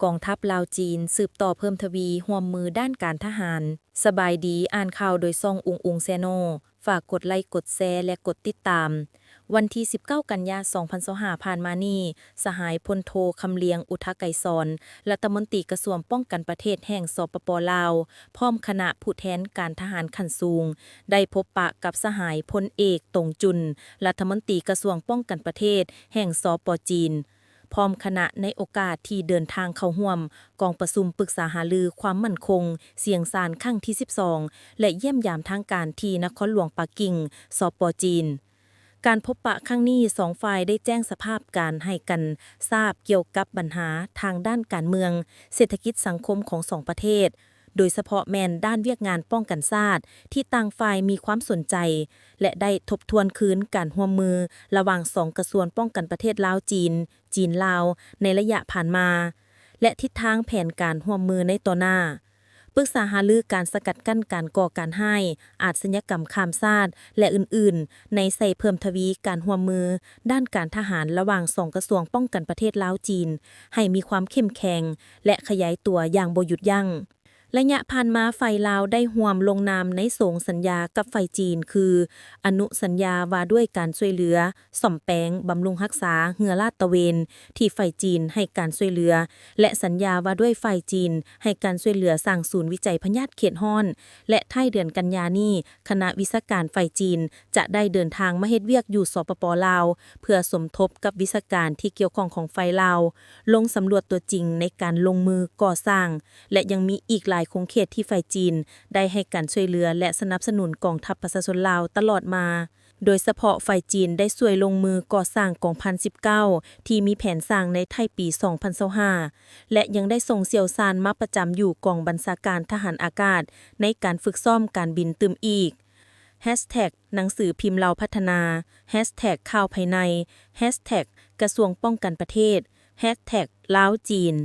ກອງທັບລາວ-ຈີນ ສືບຕໍ່ເພີ່ມທະວີຮ່ວມມືດ້ານການທະຫານ. ສະບາຍດີ, ອ່ານຂ່າວໂດຍຊ່ອງອຸງອຸງ Channel. ຝາກກົດໄລ, ກົດແຊ ແລະ ກົດຕິດຕາມ. ວັນທີສິບເກົ້າ ກັນຍາ ສອງພັນຊາວຫ້າ ຜ່ານມານີ້, ສະຫາຍພົນໂທ ຄຳລຽງ ອຸທະໄກສອນ ລັດຖະມົນຕີກະຊວງປ້ອງກັນປະເທດແຫ່ງ ສປປ ລາວ ພ້ອມຄະນະຜູ້ແທນການທະຫານຂັ້ນສູງ ໄດ້ພົບປະກັບສະຫາຍພົນເອກ ຕົງຈຸນ ລັດຖະມົນຕີກະຊວງປ້ອງກັນປະເທດແຫ່ງ ສປ ຈີນ ພ້ອມຄະນະ ໃນໂອກາດທີ່ເດີນທາງເຂົ້າຮ່ວມກອງປະຊຸມປຶກສາຫາລືຄວາມໝັ້ນຄົງຊຽງຊານຄັ້ງທີສິບສອງ ແລະ ຢ້ຽມຢາມທາງການທີ່ນະຄອນຫຼວງປັກກິ່ງ ສປ ຈີນ. ການພົບປະຄັ້ງນີ້ ສອງຝ່າຍໄດ້ແຈ້ງສະພາບການໃຫ້ກັນຊາບກ່ຽວກັບບັນຫາທາງດ້ານການເມືອງ, ເສດຖະກິດ, ສັງຄົມຂອງສອງປະເທດ, ໂດຍສະເພາະແມ່ນດ້ານວຽກງານປ້ອງກັນຊາດທີ່ຕ່າງຝ່າຍມີຄວາມສົນໃຈ ແລະ ໄດ້ທົບທວນຄືນການຮ່ວມມືລະຫວ່າງສອງກະຊວງປ້ອງກັນປະເທດລາວ-ຈີນ, ຈີນ-ລາວ ໃນໄລຍະຜ່ານມາ ແລະ ທິດທາງແຜນການຮ່ວມມືໃນຕໍ່ໜ້າ. ປຶກສາຫາລືການສະກັດກັ້ນການກໍ່ການຮ້າຍ, ອາດຊະຍາກຳຂ້າມຊາດ ແລະ ອື່ນໆ ໃນໃສ່ເພີ່ມທະວີການຮ່ວມມືດ້ານການທະຫານລະຫວ່າງສອງກະຊວງປ້ອງກັນປະເທດລາວ-ຈີນ ໃຫ້ມີຄວາມເຂັ້ມແຂງ ແລະ ຂະຫຍາຍຕົວຢ່າງບໍ່ຢຸດຢັ້ງ. ໄລຍະຜ່ານມາ ຝ່າຍລາວໄດ້ຮ່ວມລົງນາມໃນໂສງສັນຍາກັບຝ່າຍຈີນ ຄື ອະນຸສັນຍາວ່າດ້ວຍການຊ່ວຍເຫຼືອ ສ້ອມແປງ, ບຳລຸງຮັກສາເຮືອລາດຕະເວນທີ່ຝ່າຍຈີນໃຫ້ການຊ່ວຍເຫຼືອ ແລະ ສັນຍາວ່າດ້ວຍຝ່າຍຈີນໃຫ້ການຊ່ວຍເຫຼືອສ້າງສູນວິໄຈພະຍາດເຂດຮ້ອນ ແລະ ທ້າຍເດືອນກັນຍານີ້ ຄະນະວິຊາການຝ່າຍຈີນຈະໄດ້ເດີນທາງມາເຮັດວຽກຢູ່ ສປປ ລາວ ເພື່ອສົມທົບກັບວິຊາການທີ່ກ່ຽວຂ້ອງຂອງຝ່າຍລາວ ລົງສຳຫຼວດຕົວຈິງໃນການລົງມືກໍ່ສ້າງ ແລະ ຍັງມີອີກຫຼາຍຂົງເຂດທີ່ຝ່າຍຈີນໄດ້ໃຫ້ການຊ່ວຍເຫຼືອ ແລະ ສະໜັບສະໜູນກອງທັບປະຊາຊົນລາວຕະຫຼອດມາ. ໂດຍສະເພາະຝ່າຍຈີນໄດ້ຊ່ວຍລົງມືກໍ່ສ້າງກອງພັນສິບເກົ້າ ທີ່ມີແຜນສ້າງໃນທ້າຍປີສອງພັນຊາວຫ້າ ແລະ ຍັງໄດ້ສົ່ງຊ່ຽວຊານມາປະຈຳຢູ່ກອງບັນຊາການທະຫານອາກາດ ໃນການຝຶກຊ້ອມການບິນຕື່ມອີກ. ແຮັດແທັກ ໜັງສືພິມລາວພັດທະນາ, ແຮັດແທັກ ຂ່າວພາຍໃນ, ແຮັດແທັກ ກະຊວງປ້ອງກັນປະເທດ, ແຮັດແທັກ ລາວ-ຈີນ.